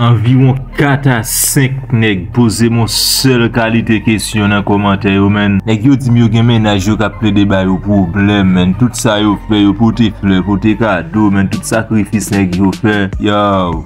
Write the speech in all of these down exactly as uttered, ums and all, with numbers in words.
Anviwon kat a senk nèg poze m yon sèl kalite kesyon nan kòmantè yo, menn. Nèg yo di m yo gen mennaj yo k ap plede ba yo pwoblèm, menn. Tout sa yo fè, yo pote flè, pote kado, menn. Tout sakrifis nèg yo fè, yo,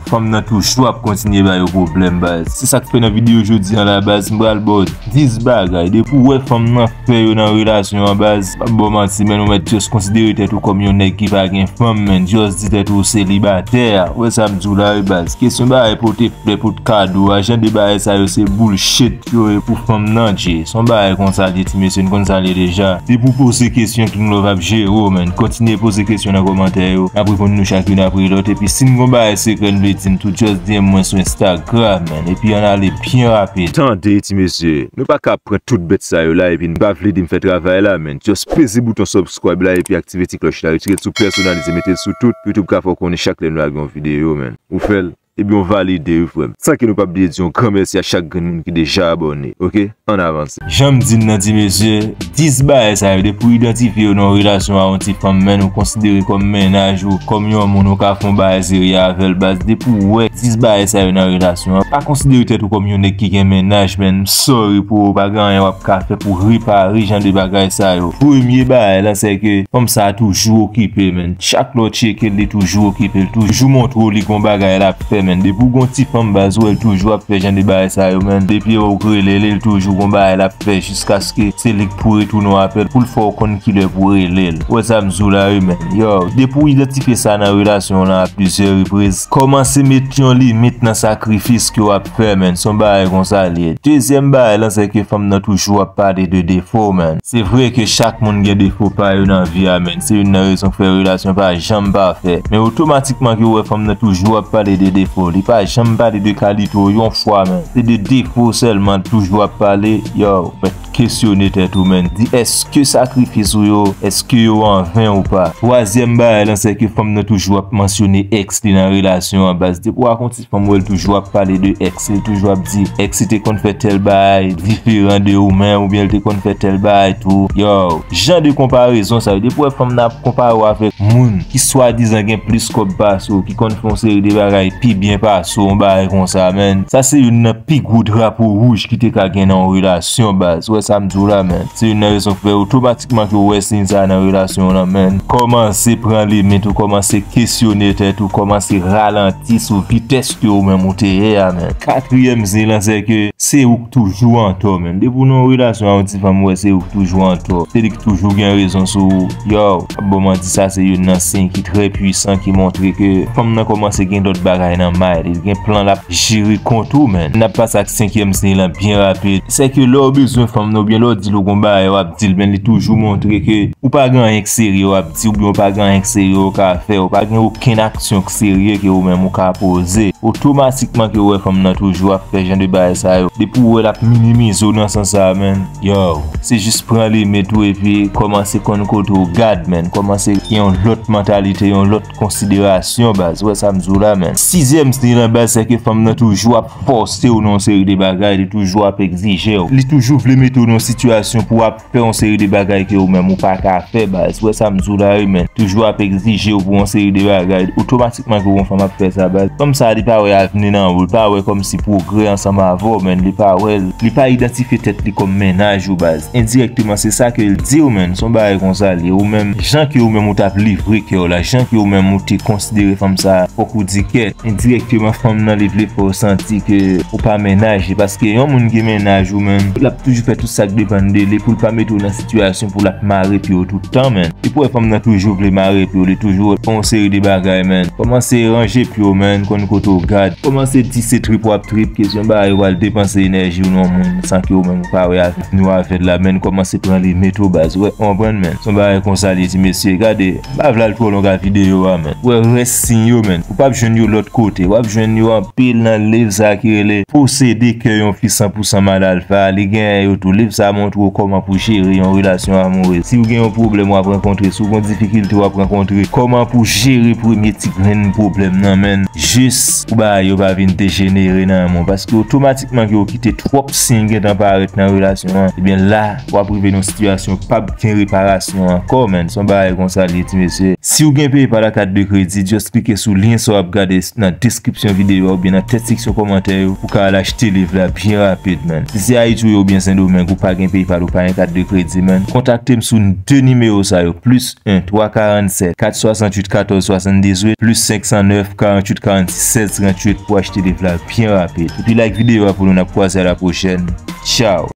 fanm nan toujou ap kontinye ba yo pwoblèm, baz. Se sa k fè nan videyo jodi a la, baz, m pral ba w dis bagay. Depi w wè fanm nan fè yo nan relasyon an, baz, m p ap ba w manti, menn, ou mèt just konsidere tèt ou kòm yon nèg ki pa gen fanm, menn. Just di tèt ou selibatè. Ou wè sa m di w la, wi, baz. Kesyon bagay pote flè, pote kado a, jan de bagay sa yo se bullshit yo ye pou fanm nan, Dje. Se yon bagay konsa l ye, ti mesye, n konn sa l ye deja. Depi w poze kesyon, King Love ap jere w, menn. Kontinye poze kesyon nan kòmantè yo. N ap reponn nou chak youn apre lòt. Epi si n gon bagay sekrè n vle di n tou, just D M mwen sou Instagram, menn. Epi ann ale byen rapid. Tande, ti mesye, nou pa ka pran tout bèt sa yo la epi n pa vle di m fè travay la, menn. Just peze bouton subscribe la epi aktive ti klòch la. Retire l sou pèsonalize, mete l sou tout. YouTube ka fè w konnen chak lè n lage yon videyo, menn. Ou fè l, epi w valide, wi, frè m. San ke nou p ap bliye di yon gran mèsi a chak grenn moun ki deja abòne, oke? Ann avanse. Jan m di n nan, ti mesye, dis bagay sa yo, depi w idantifye yo nan yon relasyon a yon ti fanm, menn, ou konsidere kòm mennaj ou, kòm yon moun ou ka fè yon bagay serye avè l, baz. Depi w wè dis bagay sa yo nan relasyon an, pa konsidere tèt ou kòm yon nèg ki gen mennaj, menn. M sorry pou ou, pa gen anyen w ap ka fè pou repare jan de bagay sa yo. Premye bagay la, se ke fanm sa a toujou okipe, menn. Chak lè w tcheke l, li toujou okipe, li toujou montre w li gon bagay l ap fè, menn. Depi w gon ti fanm, baz, ou wè l toujou ap fè jan de bagay sa yo, menn. Depi w rele l, li toujou gon bagay l ap fè jiskaske se li k pou retounen w apèl pou l fè w konn kilè pou w rele l. Ou wè sa m di w la, wi, menn. Yo, depi w idantifye sa nan relasyon w lan a plizyè repriz, kòmanse met yon limit nan sakrifis ke w ap fè, menn. Se yon bagay konsa l ye. Dezyèm bagay lan, se ke fanm nan toujou ap pale de defo, menn. Se vre ke chak moun gen defo pa yo nan vi a, menn. Se youn nan rezon k fè relasyon pa janm pafè. Men otomatikman ke w wè fanm nan toujou ap pale de defo. Li pa janm pale de kalite w yon fwa, menn. Se de defo sèlman l toujou ap pale. Yo, mèt kesyone tèt ou, menn. Di, èske sakrifis ou yo, èske yo anven ou pa? Twazyèm bagay lan, se ke fanm nan toujou ap mansyone èks li nan relasyon an, baz. Depi w ak yon ti fanm, ou wè l toujou ap pale de èks li, toujou ap di èks li te konn fè tèl bagay diferan de ou menm, oubyen l te konn fè tèl bagay tou. Yo, jan de konparezon sa yo, depi w wè fanm nan ap konpare w avèk moun ki swadizan gen plis kòb pase w, ki konn fè yon seri de bagay pi byen pase w, yon bagay konsa, menn. Sa se youn nan pi gwo drapo wouj ki te ka gen nan yon relasyon, baz. Ou wè sa m di w la, menn. Se youn nan rezon k fè otomatikman ke w wè siy sa nan relasyon w lan, menn. Kòmanse pran limit ou, kòmanse kesyone tèt ou, kòmanse ralanti sou vitès ke ou menm ou te ye a, menn. Katriyèm siy lan, se ke se ou k toujou antò, menn. Depi w nan yon relasyon a yon ti fanm, ou wè se ou k toujou antò. Se li k toujou gen rezon sou ou. Yo, m p ap ba w manti, sa se youn nan siy ki trè pwisan, ki montre ke fanm nan kòmanse gen lòt bagay nan may li. Li gen plan l ap jere kont ou, menn. N ap pase ak senkyèm siy lan byen rapid. Se ke lè w bezwen fanm nan, oubyen lè w di l ou gon bagay, w ap di l, men li toujou montre ke ou pa gen anyen k serye w ap di, oubyen ou pa gen anyen k serye w ka fè, ou pa gen okenn aksyon k serye ke ou menm ou ka poze. Otomatikman ke w wè fanm nan toujou ap fè jan de bagay sa yo. Depi w wè l ap minimize w nan sans sa a, menn, yo, se jis pran limit ou epi kòmanse konn kote w gad, menn. Kòmanse gen yon lòt mantalite, yon lòt konsiderasyon, baz. Ou wè sa m di w la, menn. Sizyèm siy lan, baz, se ke fanm nan toujou ap fòse w nan yon seri de bagay, li toujou ap egzije w. Li toujou vle mete w nan yon sitiyasyon pou w ap fè yon seri de bagay ke ou menm ou pa ka fè, baz. Ou wè sa m di w la, wi, menn. Toujou ap egzije w pou yon seri de bagay. Otomatikman ke yon fanm ap fè sa, baz. Fanm sa a, li pa wè avni nan ou, li pa wè kòmsi pwogrè ansanm avè w, menn. Li pa wè l, li pa idantifye tèt li kòm mennaj ou, baz. Endirèkteman, se sa ke l di w, menn. Se yon bagay konsa l ye. Ou menm, jan ke ou menm ou t ap livre kè w la, jan ke ou menm ou te konsidere fanm sa a, fòk ou di kèt. Endirèkteman, fanm nan, li vle fè w santi ke ou pa mennaj li, paske yon moun ki mennaj ou, menn, l ap toujou fè tout sa k depann de li pou l pa mete w nan sitiyasyon pou l ap mare pye w tout tan, menn. Depi w wè fanm nan toujou vle mare pye w, li toujou fè yon seri de bagay, menn. Kòmanse ranje pye w, menn, konn kote w gad. Kòmanse di se trip w ap trip, kesyon bagay ou al depanse enèji w nan yon moun san ke ou menm ou pa wè avni w avè l la, menn. Kòmanse pran limit ou, baz. Ou wè, ou konprann, menn. Se yon bagay konsa l ye, ti mesye. Gade, m pa vle al twò long ak videyo a, menn. Ou wè rès siy yo, menn. Ou p ap jwenn yo lòt kote. W ap jwenn yo anpil nan liv sa ki rele Posede kè yon fi san pou san mal alfa. Li genyen yo tou. Liv sa a montre w kòman pou jere yon relasyon amourez. Si w gen yon pwoblèm w ap rankontre, si w gen yon difikilte w ap rankontre, kòman pou jere premye ti grenn pwoblèm nan, menn. Jis pou bagay yo pa vin dejenere nan men w. Paske otomatikman ke w kite twòp siy gentan parèt nan relasyon an, ebyen la, w ap rive nan yon sitiyasyon p ap gen reparasyon ankò, menn. Se yon bagay konsa l ye, ti mesye. Si w gen PayPal ak kat de kredi, just klike sou lyen sa w ap gade nan deskripsyon videyo a oubyen nan tèt seksyon kòmantè yo pou w ka al achte liv la byen rapid, menn. Si se Ayiti w ye oubyen Sendomeng, ou pa gen PayPal, ou pa gen kat de kredi, menn, kontakte m sou de nimewo sa yo, plis en, twa karannsèt, kat swasantuit, katòz swasanndizuit, plis senk san nèf, karantuit, karannsis, sèz trantuit, pou achte liv la byen rapid. Epi like videyo a pou nou, n ap kwaze a la pwochèn. Tchaw!